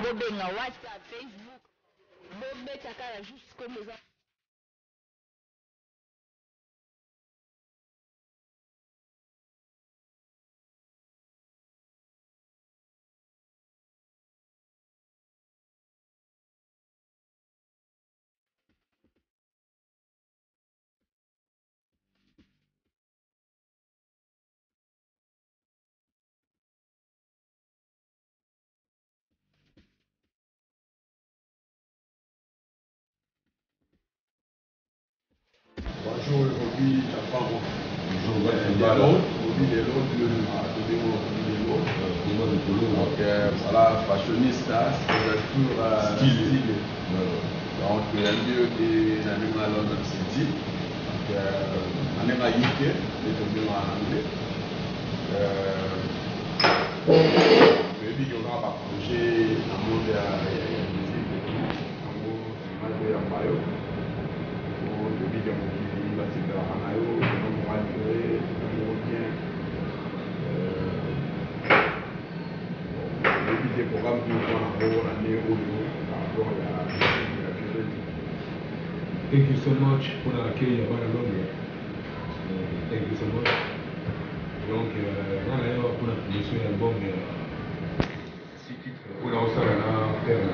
Bobenga WhatsApp, Facebook, bobeta kaka juste kombo eza. Bonjour, Robi Chapango. Bonjour, Robi Lelo, Robi Lelo. Donc voilà, fashionista, ouverture stylé. Donc yambi oyo te na ndenge ya London City. Donc na ndenge ya UK, nde tobengaka na anglais. Toyebi ke oza na baprojet na monde ya musique et tout. Yango nsima toyamba yo. Po toyebi ke mokili basepelaka na yo, oza moko adire, oza moko bien. Oyebi te programme nini oza nango na année oyo par rapport ya musique ya Firenze. Thank you so much pour l'accueil ya bana Londres. Thank you so much. Donc, nga na yo pour la promotion ya album ya six titres oyo naosala na père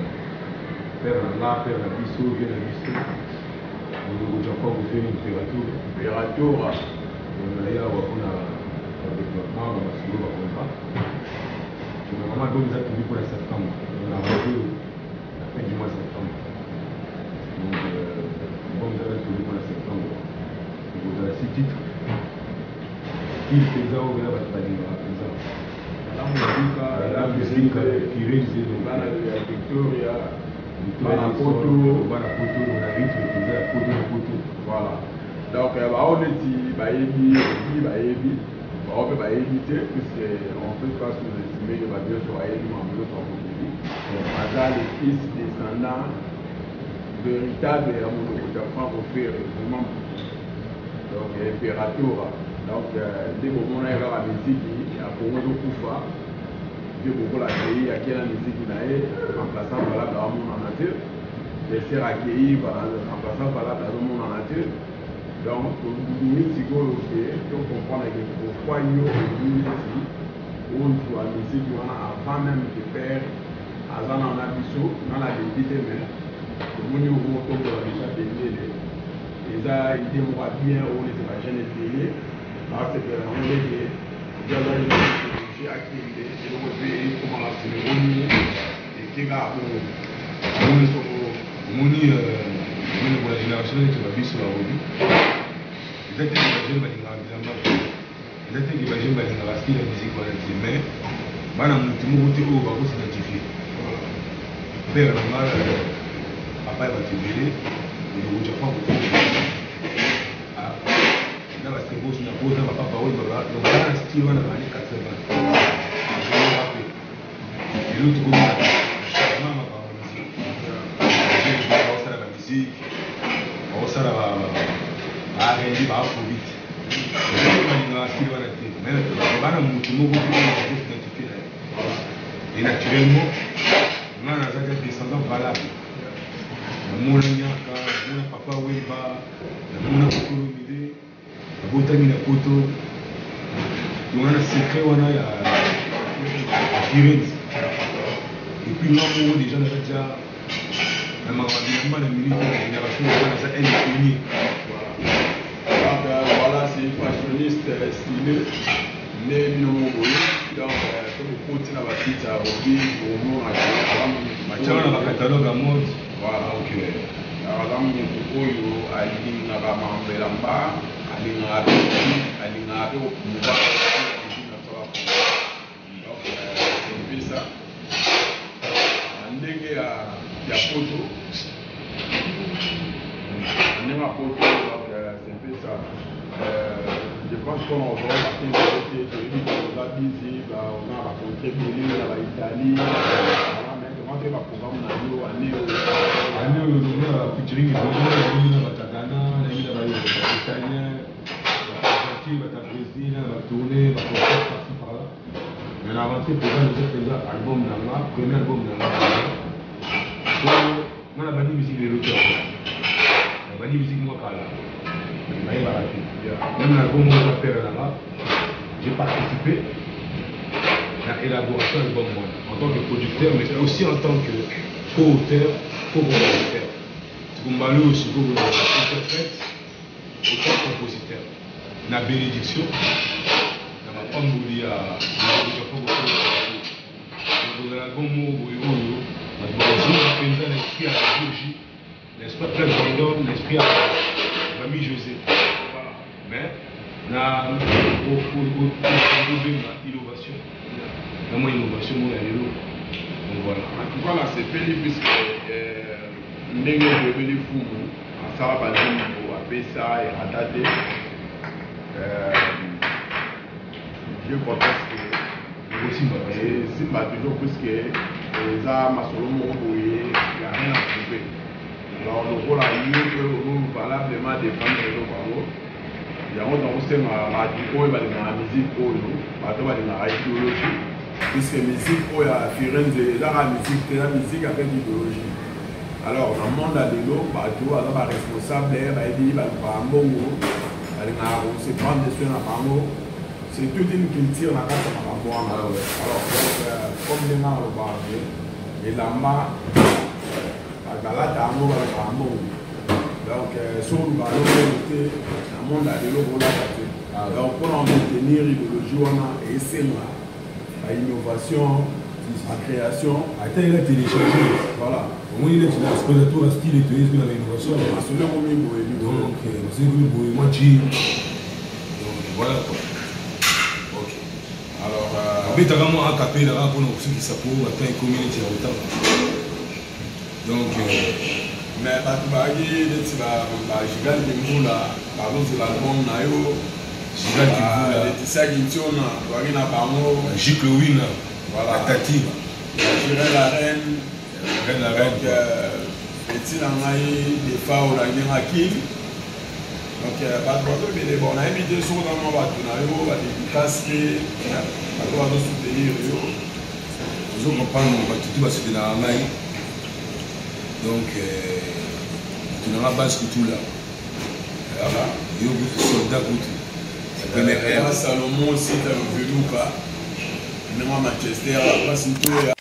na nga, père na biso, vieux na biso, Monoko Jacob Ofeli Imperator. Imperator. Donc na ye awa mpona badéveloppement, bamasolo, bacontrat. Normalement album eza prévu pour la septembre. Donc na rendez la fin du mois de septembre. Donc album eza prévu pour la septembre. Ekozala six titres. Style mpenza oyo mpena bato balingaka mpenza. La musique, La musique, Firenze, donc bana ya Victoria, bana Poto, bana Poto, na rythme mpenza ya Poto na Poto. Voilà. Donc bao neti bayebi obi bayebi, bao mpe bayebi te, puisque on peut pas sous-estimer que bato nyonso bayebi makambo nyonso ya mokili. Aza le fils descendant véritable ya Monoko ya Franco Ferre, vraiment. Donc Imperatora. Donc nde bomona ye kaka miziki ya Congo ezokufa, nde bokola akei akei na miziki na ye, remplaçant valable amonana te, Lester akei, remplaçant valable azomonana te. Donc tolingi sikoyo ke tocomprendre ke pourquoi yo olingi neti ozwa miziki wana avant même que père aza nano na biso, nga na lebi te, mais tomoni okotombola déjà bendele. Eza idée moko ya bien oyo neti bajeune ebele basepela nango, ndenge aza akende eloko mpe ekomaka cérémonie eke kaka bongo. Omoni soko omoni omoni bona génération neti babiso barobi, eza te ke bajeune balingaka bilamba te, eza te ke bajeune balingaka style ya musique wana te, mais bana motu moko te oyo bakosidentifie père na nga, papa ya bato ebele, Monoko Japan Koffi na basebosi na bota bapapa oyo donc baza na style wana ba années 80. Azolora mpe lelo tokomi na changement makambo ya musique, baosala ba musique, baosala ba R&B, ba afrobeat, balingaka style wana te, mais bana motu moko te oyo bakosidentifie na ye. Et naturellement nga naza dia descendant valable, namona Nyaka, namona Papa Wemba, namona Koffi Olomide, nabotami na Poto, donc wana secret wana ya Firenze. Et puis nga moko déjà naza dia na makambo bilamba na minute na génération wana, naza un des pionniers. Donc voilà, c'est fashioniste stylé nde bino moko boye. Donc so bokoti na basite ya Robi, bomonaka batiaka na bacatalogue ya mode. Voilà. Donc aza motu oyo alingaka makambo elamba, alingaka mpe alingaka mpe kopromouvoir musique na biso bakongo. Donc c'est un peu ça na ndenge ya Poto, na ndenge ya Poto. Donc c'est un peu ça. Je pense qu'on aura remarqué te, toyebi ke oza busy, oza na bacontrée ebele na baItalie, voilà, mais torentre baprogramme na yo année oyo. Année oyo toza na featuring ebele, nayebi na bato ya Ghana, nayebi na baitalien, bato Argentine, bato ya Brésil, na batournée, baconcert par-ci par-là, mais na rentrée programme eza mpenza album na nga, premier album na nga po nga na bandi musique lelo te, na bandi musique mwa kala, bayebaka te. Même na album oyo eza père na nga, j'ai participé na élaboration album wana en tant que producteur, mais aussi en tant que co-auteur, co-compositeur. Sikombala oyo sikoyo interprète, auteur, compositeur, na bénédiction na mapamboli ya kozala album moko boye oyo bato bakozonga mpenza na esprit ya Virgie, na esprit ya Place Vendôme, na esprit ya Famille José, mais na obenga innovation, na mwa innovation moko ya lelo. Donc voilà. En tout cas, nasepeli puisque ndenge toyebeli Fumu asala banzembo, apesa erata te. Je crois que ekosimba. Esimba toujours puisque eza masolo moko boye ya rien à prouver. Alors lokola yo mpe ozo valablement défendre eloko yango, yango nakosenga bato oyo balingaka musique oyo, bato balingaka idéologie, puisque musique oyo ya Firenze eza kaka musique te, eza musique avec idéologie. Alors na monde ya lelo, bato aza baresponsable, bayebi, balukaka mbongo, balingaka kose prendre soin na bango. C'est toute une culture na kati ya makambo wana. Alors donc, comme ndenge alobaka ke elamba bato balata yango, balukaka mbongo. Donc soki olukaka yo mbongo te na monde ya lelo, kolata te. Donc mpona maintenir idéologie wana, esenga bainnovation, bacréation. Ata ela télécharge. Voilà. Omoni neti na spectateur na style etoyesi na bainnovation. Masolo ekomi boye. Donc masolo ekomi boye, mwa ji. Donc voilà quoi, ok. Alors abetaka mwa acapella kaka mpona kosukisa, po ata ekomi neti ya kotanga. Donc mais bato bayaki neti bagigal Kimbula, bazozela album na yo. Gigal Kimbula. Leticia Kintiona, toyaki na bango. Gicle Wina. Voilà. Atati. Jirel la reine. Reine, la reine. Donc eti na ngai defa olangi nga king. Donc bato bazobele. Bon, nayebi te soki oza mwa bato na yo badédicace te, bato bazosoutenir yo. Ozo comprendre, bato tu basoutenaka ngai. Donc bato nanga base kutula. Voilà. Yo kutu soldat kutu ya première heure. Salomon Sita Luveluka, ndenge Manchester, place Ntoya.